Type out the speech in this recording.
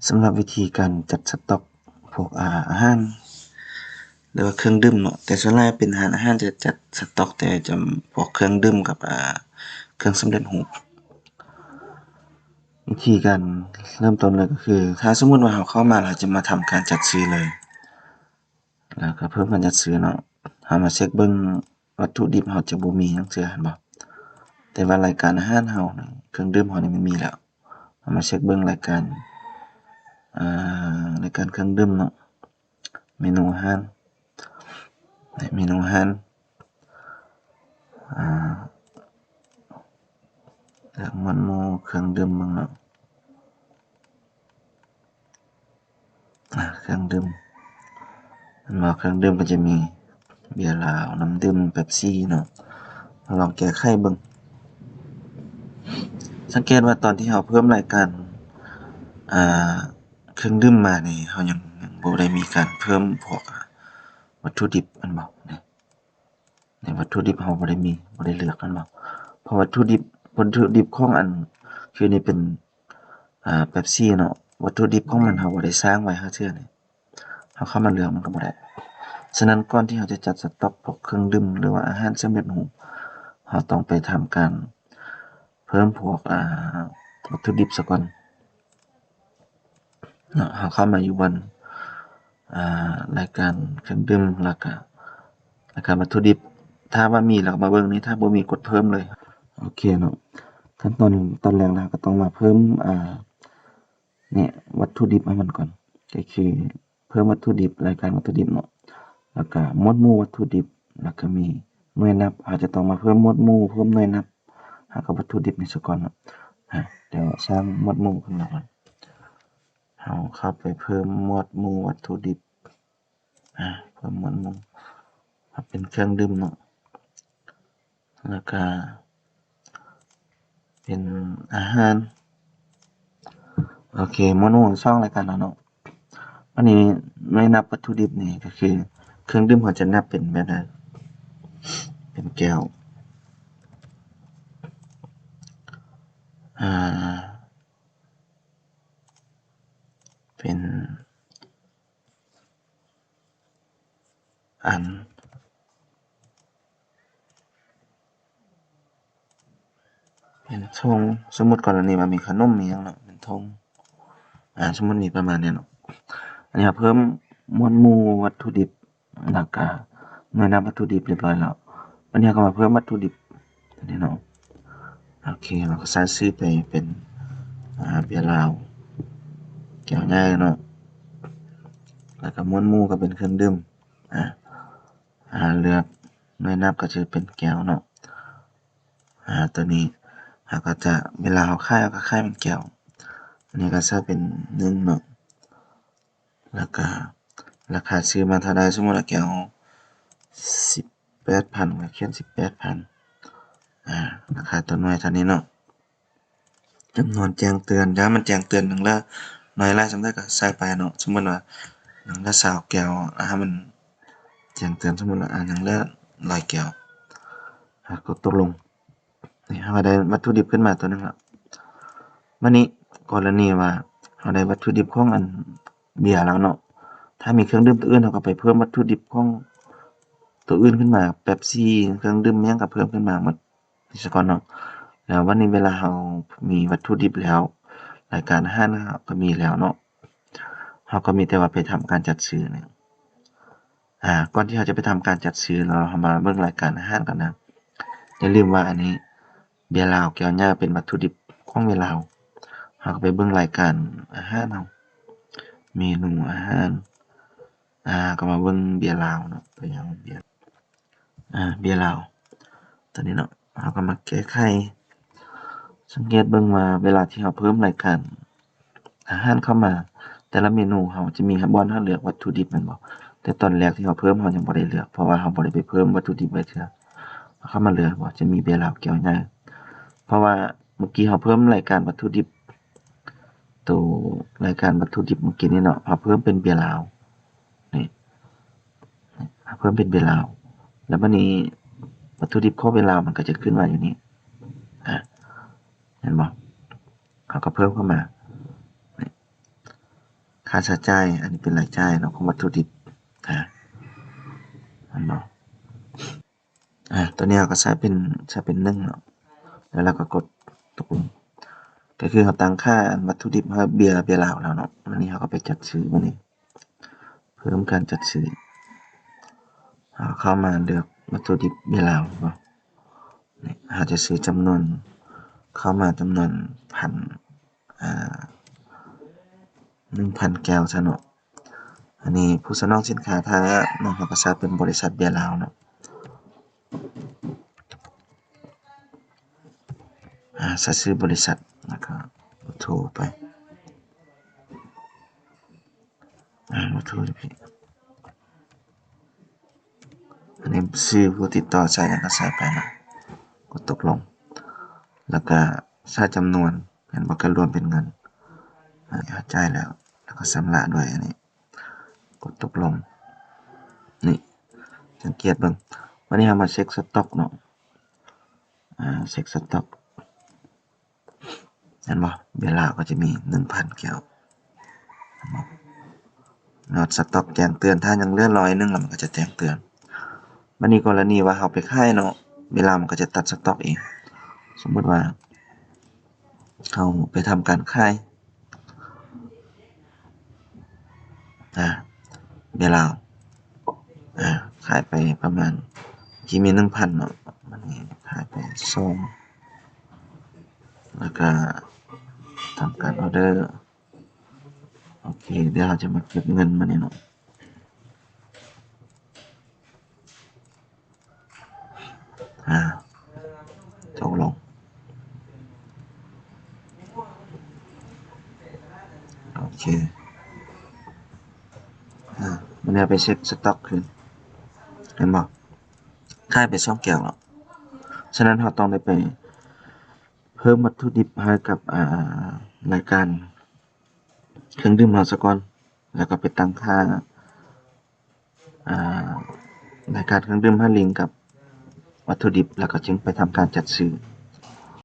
ສຳລັບວິທີການຈັດສະຕັອກພວກ ອາ ອາຫານ ຫຼືວ່າເຄື່ອງດື່ມເນາະ, ແຕ່ສ່ວນຫຼາຍເປັນຮ້ານອາຫານຈະຈັດສະຕັອກແຕ່ຈຳພວກເຄື່ອງດື່ມກັບ ອາ ເຄື່ອງສຳເລັດຮູບ. ວິທີການເລີ່ມຕົ້ນເລີຍກໍຄື ຖ້າສົມມຸດວ່າເຮົາເຂົ້າມາແລ້ວ ເຮົາຈະມາທຳການຈັດຊື້ເລີຍ ແລ້ວກໍເພີ່ມການຈັດຊື້ເນາະ, ເຮົາມາເຊັກເບິ່ງ ວັດຖຸດິບເຮົາຈະບໍ່ມີຫຍັງເທື່ອ ເຫັນບໍ່? ແຕ່ວ່າລາຍການອາຫານເຮົາ ເຄື່ອງດື່ມເຮົານີ້ມັນມີແລ້ວ. ເຮົາມາເຊັກເບິ່ງລາຍການ ອາ ລາຍການເຄື່ອງດື່ມເນາະ, ເມນູອາຫານ ເມນູອາຫານ ອາ ເລືອກໝວດໝູ່ເຄື່ອງດື່ມເບິ່ງເນາະ. ອາ ເຄື່ອງດື່ມ ເຫັນບໍ່? ເຄື່ອງດື່ມກໍຈະມີເບຍລາວ, ນ້ຳດື່ມ ເປັບຊີເນາະ. ເຮົາລອງແກ້ໄຂເບິ່ງ. ສັງເກດວ່າຕອນທີ່ເຮົາເພີ່ມລາຍການ ອາ ເຄື່ອງດື່ມມານີ້ ເຮົາຍັງ ຍັງບໍ່ໄດ້ມີການເພີ່ມພວກ ອາ ວັດຖຸດິບ ແມ່ນບໍ່? ນີ້ ນີ້ວັດຖຸດິບເຮົາບໍ່ໄດ້ມີ ບໍ່ໄດ້ເລືອກ ແມ່ນບໍ່? ເພາະວັດຖຸດິບ ວັດຖຸດິບຂອງອັນ ຄືນີ້ເປັນ ອາ ເປັບຊີເນາະ, ວັດຖຸດິບຂອງມັນເຮົາບໍ່ໄດ້ສ້າງໄວ້ຫາເທື່ອນີ້ ເຮົາເຂົ້າມາເລືອກມັນກໍບໍ່ໄດ້. ສະນັ້ນ ກ່ອນທີ່ເຮົາຈະຈັດສະຕັອກພວກເຄື່ອງດື່ມ ຫຼືວ່າອາຫານສຳເລັດຮູບ ເຮົາຕ້ອງໄປທຳການເພີ່ມພວກ ອາ ວັດຖຸດິບສາກ່ອນ. ເນາະ ເຮົາເຂົ້າມາຢູ່ບ່ອນ ອາ ລາຍການເຄື່ອງດື່ມ ແລ້ວກະລາຍການວັດຖຸດິບ. ຖ້າວ່າມີ ເຮົາກໍມາເບິ່ງນີ້, ຖ້າບໍ່ມີ ກົດເພີ່ມເລີຍ. ໂອເຄເນາະ, ຂັ້ນຕອນ ຕອນແລກເຮົາກໍຕ້ອງມາເພີ່ມ ອາ ນີ້ ວັດຖຸດິບໃຫ້ມັນກ່ອນ, ກໍຄືເພີ່ມວັດຖຸດິບ, ລາຍການວັດຖຸດິບເນາະ, ແລ້ວກະໝວດໝູ່ວັດຖຸດິບ, ແລ້ວກະມີໜ່ວຍນັບ. ເຮົາຈະຕ້ອງມາເພີ່ມໝວດໝູ່, ເພີ່ມໜ່ວຍນັບໃຫ້ກັບວັດຖຸດິບນີ້ສາກ່ອນເນາະ. ອາ ດຽວສ້າງໝວດໝູ່ຂຶ້ນມາກ່ອນ. ເຮົາເຂົ້າໄປເພີ່ມໝວດໝູ່ວັດຖຸດິບ, ອາ ເພີ່ມໝວດໝູ່ເປັນເຄື່ອງດື່ມເນາະ, ແລ້ວກະເປັນອາຫານ. ໂອເຄ, ໝວດໝູ່ສອງລາຍການແລ້ວເນາະ. ອັນນີ້ໜ່ວຍນັບວັດຖຸດິບນີ້ກໍຄືເຄື່ອງດື່ມເຮົາຈະນັບເປັນແບບໃດ? ເປັນແກ້ວ ອາ ເປັນອັນ ເປັນຖົງ, ສົມມຸດກໍລະນີວ່າມີຂະໜົມ ມີຫຍັງເນາະ, ເປັນຖົງ. ອາ ສົມມຸດມີປະມານນີ້ເນາະ. ອັນນີ້ເຮົາເພີ່ມໝວດໝູ່ວັດຖຸດິບ ແລ້ວກະໜ່ວຍນັບວັດຖຸດິບຮຽບຮ້ອຍແລ້ວ. ບັດນີ້ເຮົາກໍມາເພີ່ມວັດຖຸດິບຕົວນີ້ເນາະ. ໂອເຄ, ເຮົາກໍໃສ່ຊື່ໄປເປັນ ອາ ເບຍລາວແກ້ວໃຫຍ່ເນາະ, ແລ້ວກໍໝວດໝູ່ກໍເປັນເຄື່ອງດື່ມ. ອາ ອາ ເລືອກໜ່ວຍນັບກໍຈະເປັນແກ້ວເນາະ. ອາ ຕົວນີ້ເຮົາກໍຈະ ເວລາເຮົາຂາຍ ເຮົາກໍຂາຍເປັນແກ້ວ. ອັນນີ້ກໍໃສ່ເປັນໜຶ່ງເນາະ, ແລ້ວກໍລາຄາຊື້ມາເທົ່າໃດ? ສົມມຸດວ່າແກ້ວສິບແປດພັນ ກໍຂຽນສິບແປດພັນ. ອາ ລາຄາຕໍ່ໜ່ວຍເທົ່ານີ້ເນາະ. ຈຳນວນແຈ້ງເຕືອນ, ຢ່າໃຫ້ມັນແຈ້ງເຕືອນໜຶ່ງລະໜ້ອຍຫຼາຍສ່ຳໃດກໍໃສ່ໄປເນາະ. ສົມມຸດວ່າໜຶ່ງລະຊາວແກ້ວ, ອາ ໃຫ້ມັນແຈ້ງເຕືອນ ສົມມຸດວ່າ ອາ ໜຶ່ງລະຮ້ອຍແກ້ວ. ອາ ກົດຕົກລົງ. ນີ້ເຮົາກໍໄດ້ວັດຖຸດິບຂຶ້ນມາຕົວໜຶ່ງລະ. ບາດນີ້ກໍລະນີວ່າເຮົາໄດ້ວັດຖຸດິບຂອງອັນເບຍແລ້ວເນາະ, ຖ້າມີເຄື່ອງດື່ມຕົວອື່ນ ເຮົາກໍໄປເພີ່ມວັດຖຸດິບຂອງຕົວອື່ນຂຶ້ນມາ, ເປັບຊີ ເຄື່ອງດື່ມຫຍັງກໍເພີ່ມຂຶ້ນມາໝົດ. ນີ້ສາກ່ອນເນາະ. ແລ້ວບັດນີ້ເວລາເຮົາມີວັດຖຸດິບແລ້ວ, ລາຍການອາຫານເຮົາກໍມີແລ້ວເນາະ, ເຮົາກໍມີແຕ່ວ່າໄປທຳການຈັດຊື້ນີ້. ອາ ກ່ອນທີ່ເຮົາຈະໄປທຳການຈັດຊື້ແລ້ວ, ເຮົາມາເບິ່ງລາຍການອາຫານກ່ອນນະ. ຢ່າລືມວ່າອັນນີ້ເບຍລາວແກ້ວໃຫຍ່ເປັນວັດຖຸດິບຂອງເບຍລາວ. ເຮົາກໍໄປເບິ່ງລາຍການອາຫານເຮົາ, ເມນູອາຫານ. ອາ ກໍມາເບິ່ງເບຍລາວເນາະ, ຕົວຢ່າງເບຍ ອາ ເບຍລາວຕົວນີ້ເນາະ, ເຮົາກໍມາແກ້ໄຂ. ສັງເກດເບິ່ງວ່າເວລາທີ່ເຮົາເພີ່ມລາຍການອາຫານເຂົ້າມາ, ແຕ່ລະເມນູເຮົາຈະມີບ່ອນໃຫ້ເລືອກວັດຖຸດິບແມ່ນບໍ່? ແຕ່ຕອນແລກທີ່ເຮົາເພີ່ມ ເຮົາຍັງບໍ່ໄດ້ເລືອກ, ເພາະວ່າເຮົາບໍ່ໄດ້ໄປເພີ່ມວັດຖຸດິບໄວ້ເທື່ອ. ເຮົາເຂົ້າມາເລືອກວ່າຈະມີເບຍລາວແກ້ວໃຫຍ່, ເພາະວ່າເມື່ອກີ້ເຮົາເພີ່ມລາຍການວັດຖຸດິບ ໂຕລາຍການວັດຖຸດິບເມື່ອກີ້ນີ້ເນາະ, ເຮົາເພີ່ມເປັນເບຍລາວ. ນີ້ ເພີ່ມເປັນເບຍລາວ. ແລ້ວບັດນີ້ວັດຖຸດິບຂອງເບຍລາວມັນກໍຈະຂຶ້ນມາຢູ່ນີ້. ອາ ເຫັນບໍ່? ເຮົາກໍເພີ່ມເຂົ້າມາ. ນີ້ ຄ່າໃຊ້ຈ່າຍ ອັນນີ້ເປັນລາຍຈ່າຍເນາະ ຂອງວັດຖຸດິບ ອາ ແມ່ນບໍ່? ອາ ຕົວນີ້ເຮົາກໍໃສ່ເປັນ ໃສ່ເປັນໜຶ່ງເນາະ ແລ້ວເຮົາກໍກົດຕົກລົງ ກໍຄືເຮົາຕັ້ງຄ່າວັດຖຸດິບໃຫ້ເບ້ຍ ເບ້ຍລາວແລ້ວເນາະ. ບາດນີ້ເຮົາກໍໄປຈັດຊື້ ບາດນີ້ເພີ່ມການຈັດຊື້ ເຮົາເຂົ້າມາເລືອກວັດຖຸດິບເບ້ຍລາວ ເຫັນບໍ່? ນີ້ ເຮົາຈະຊື້ຈຳນວນ ເຂົ້າມາຈຳນວນພັນ ອາ ໜຶ່ງພັນແກ້ວຊະເນາະ. ອັນນີ້ຜູ້ສະໜອງສິນຄ້າ ຖ້າເນາະ ເຮົາກໍໃສ່ເປັນບໍລິສັດເບ້ຍລາວເນາະ. ອາ ໃສ່ຊື່ບໍລິສັດ ແລ້ວກໍເບີໂທໄປ ອາ ເບີໂທຢູ່ພີ້. ອັນນີ້ຊື່ຜູ້ຕິດຕໍ່ໃສ່ ແລ້ວກໍໃສ່ໄປເນາະ ກົດຕົກລົງ ແລ້ວກໍໃສ່ຈຳນວນ ແມ່ນບໍ່? ກໍລວມເປັນເງິນ ອັນນີ້ເຮົາຈ່າຍແລ້ວ ແລ້ວກໍຊຳລະດ້ວຍອັນນີ້ ກົດຕົກລົງ. ນີ້ ສັງເກດເບິ່ງ ບາດນີ້ເຮົາມາເຊັກສະຕັອກເນາະ ອາ ເຊັກສະຕັອກ ເຫັນບໍ່? ເວລາກໍຈະມີໜຶ່ງພັນແກ້ວ ເນາະ ສະຕັອກແຈ້ງເຕືອນ ຖ້າຍັງເຫຼືອຮ້ອຍໜຶ່ງ ແລ້ວມັນກໍຈະແຈ້ງເຕືອນ. ບາດນີ້ກໍລະນີວ່າເຮົາໄປຂາຍເນາະ ເວລາມັນກໍຈະຕັດສະຕັອກເອງ. ສົມມຸດວ່າເຮົາໄປທຳການຂາຍ ອາ ເວລາ ອາ ຂາຍໄປປະມານ ທີ່ມີໜຶ່ງພັນເນາະ ບາດນີ້ຂາຍໄປສອງ ແລ້ວກໍທຳການອໍເດີ. ໂອເຄ ດຽວເຮົາຈະມາເກັບເງິນບາດນີ້ເນາະ. ອາ ຕົກລົງ ໂອເຄ. ອາ ບາດນີ້ເຮົາໄປເຊັກສະຕັອກຄືນ ເຫັນບໍ່? ຂາຍໄປສອງແກ້ວແລ້ວ. ສະນັ້ນເຮົາຕ້ອງໄດ້ໄປເພີ່ມວັດຖຸດິບໃຫ້ກັບ ອາ ລາຍການເຄື່ອງດື່ມເຮົາສາກ່ອນ ແລ້ວກໍໄປຕັ້ງຄ່າ ອາ ລາຍການເຄື່ອງດື່ມໃຫ້ລິງກັບວັດຖຸດິບ ແລ້ວກໍຈຶ່ງໄປທຳການຈັດຊື້.